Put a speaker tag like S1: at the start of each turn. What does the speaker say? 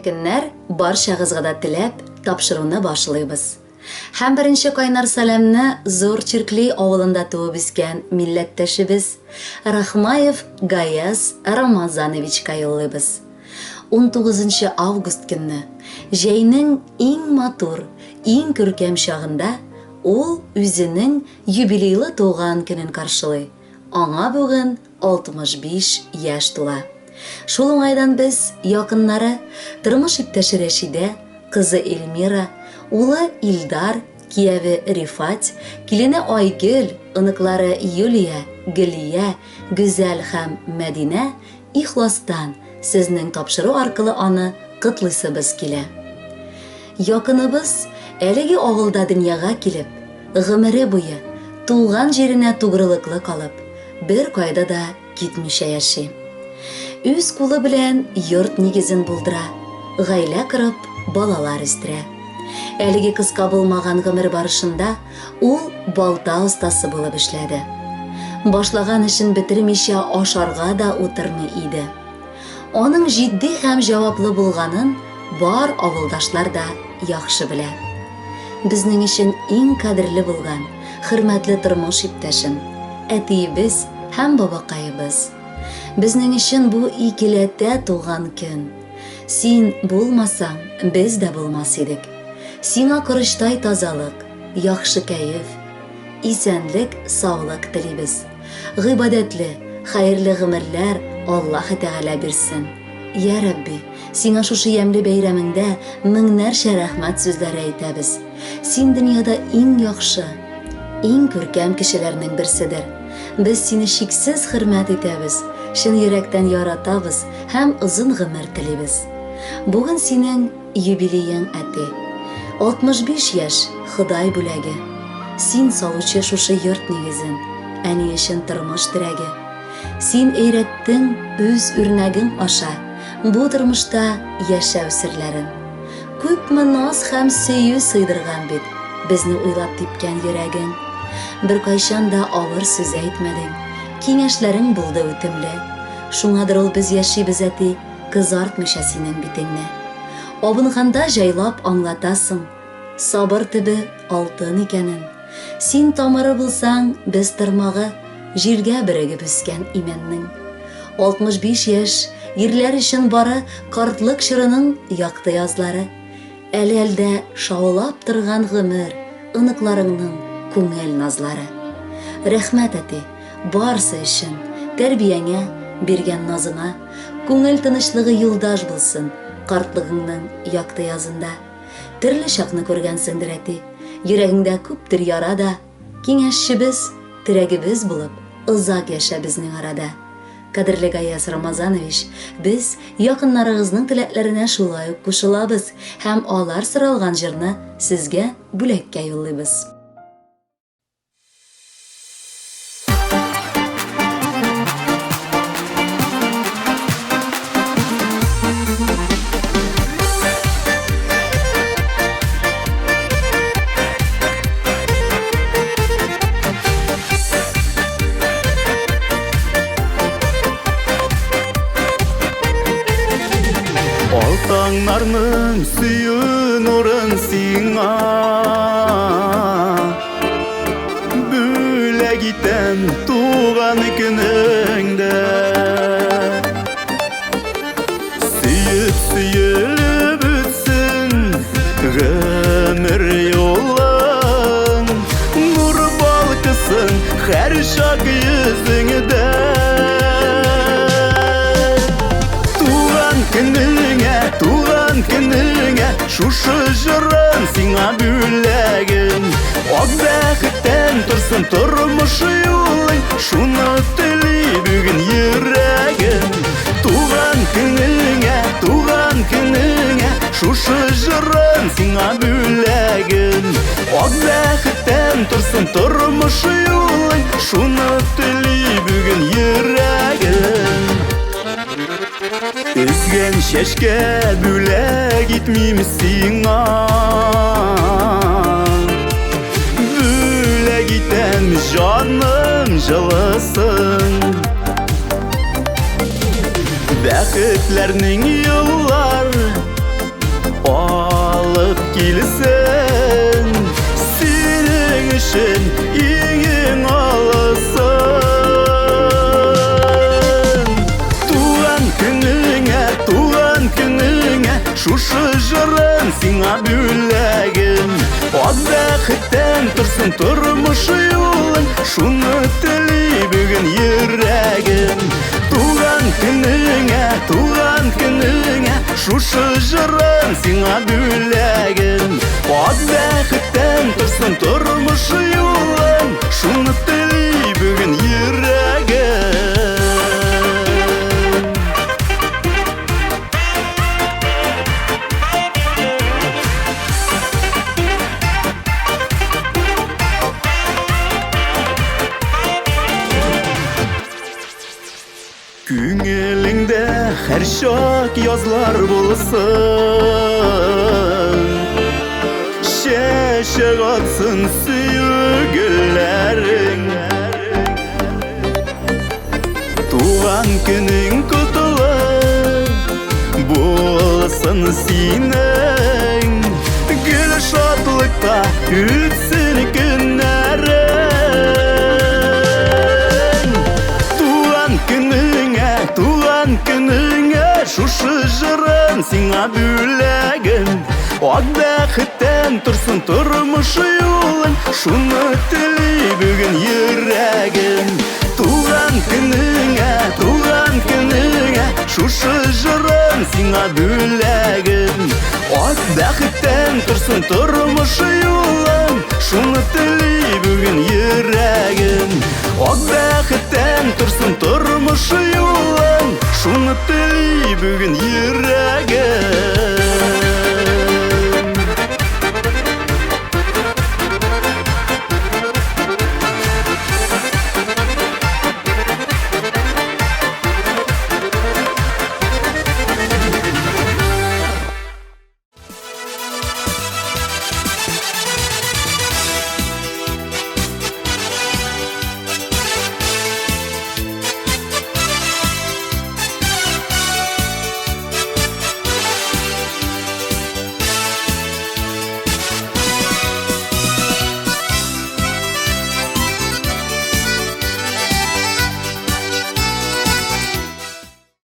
S1: көннәр барчагызга да теләп, тапшыруны башлыйбыз. Һәм беренче кайнар сәламне Зур Чиркли авылында туып үскән милләттәшебез Рахмаев Гаяз Рамазановичка юллыйбыз. 19 август көнне, җәйнең иң матур, иң күркәм чагында ул үзенең юбилейлы туган көнен каршылый. Аңа бүген 65 яшь тула. Шул уңайдан без, якыннары, тормыш иптәше Рәшидә, кызы Эльмира, улы Илдар, кияве Рифат, килене Айгөл, оныклары Юлия, Гөлия, Гүзәл һәм Мәдинә ихластан сезнең тапшыру аркылы аны котлыйсыбыз килә. Якыныбыз әлеге авылда дөньяга килеп, гомере буе туган җиренә тугрылыклы калып, беркайда да китмичә яши. Үз кулы белән йорт нигезен булдыра, гаилә корып, балалар үстерә. Әлеге кыска булмаган гомер барышында ул балта остасы булып эшләде. Башлаган эшен бетермичә ашарга да утырмый иде. Аның җитди һәм җаваплы булганын бар авылдашлар да яхшы белә. Безнең өчен иң кадерле булган, хөрмәтле тормыш иптәшем, әтиебез һәм бабакаебыз. Безнең өчен бу икеләтә туган көн. Син булмасаң, без дә булмас идек. Сиңа корычтай тазалык, яхшы кәеф, исәнлек, саулык телибез. Гыйбадәтле, хәерле гомерләр Аллаһы Тәгалә бирсен. Йә Рабби, сиңа шушы ямьле бәйрәмеңдә меңнәрчә рәхмәт сүзләре әйтәбез. Син дөньяда иң яхшы, иң күркәм кешеләрнең берседер. Без сине чиксез хөрмәт итәбез, чын йөрәктән яратабыз һәм озын гомер телибез. Бүген синең Юбилеең, әти. 65 яшь, Ходай бүләге. Син салучы шушы йорт нигезен, әни өчен тормыш терәге. Син өйрәттең үз үрнәгең аша бу тормышта яшәү серләрен. Күпме наз һәм сөю сыйдырган бит безне уйлап типкән йөрәгең. Беркайчан да авыр сүз әйтмәдең, киңәшләрең булды үтемле. Шуңадыр ул без яшибез, әти, Кызартмыйча синең битеңне. Абынганда җайлап аңлатасың, Сабыр төбе алтын икәнен. Син тамыры булсаң, без тырмагы, Җиргә берегеп үскән имәннең. 65 яшь, ирләр өчен бары Картлык чорының якты язлары. Әле әлдә шаулап торган гомер, Оныкларыңның күңел назлары. Рәхмәт, әти, барсы өчен, Тәрбияңә, биргән назыңа. Күңел тынычлыгы юлдаш булсын Картлыгыңның якты язында. Төрле чакны күргәнсеңдер, әти, Йөрәгеңдә күптер яра да. Киңәшчебез, терәгебез булып, Озак яшә безнең арада. Кадерле Гаяз Рамазанович, без якыннарыгызның теләкләренә шулай ук кушылабыз һәм алар соралган җырны сезгә бүләккә юллыйбыз.
S2: Алтаңнарның сөю нурын сиңа Бүләк итәм туган көнеңдә. Сөеп сөелеп үтсен гомер юлың, Нур балкысын һәр чак йөзеңдә. Туган көнеңә, туган көнеңә, Шушы җырым сиңа бүләгем. Ак бәхеттән торсын тормыш юлың, Шуны тели бүген йөрәгем. Туган көнеңә, туган көнеңә, Шушы җырым сиңа бүләгем. Ак бәхеттән торсын тормыш юлың, Шуны тели бүген йөрәгем. Өзгән чәчкә бүләк итмим сиңа, Бүләк итәм җаным җылысын. Бәхетләрнең еллар килсен. Синең өчен иң-иң алысын. Туган көнеңә, туган көнеңә, шушы җырым сиңа бүләгем. Ак бәхеттән торсын тормыш юлың, шуны тели бүген йөрәгем. Туган көнеңә, туган көнеңә, шушы җырым сиңа бүләгем. Ак бәхеттән торсын тормыш юлың, шуны тели бүген йөрәгем. Күңелеңдә һәрчак язлар булсын, Чәчәк атсын сөю гөлләрең. Туган көнең котлы булсын синең, Гел шатлыкта үтсен көннәрең. Туган көнеңә, туган көнеңә, шушы җырым сиңа бүләгем. Ак бәхеттән торсын тормыш юлың, шуны тели бүген йөрәгем. Туган көнеңә, туган көнеңә, шушы җырым сиңа бүләгем. Ак бәхеттән торсын тормыш юлың, шуны тели бүген йөрәгем. Ак бәхеттән торсын тормыш юлың, шуны тели бүген йөрәгем.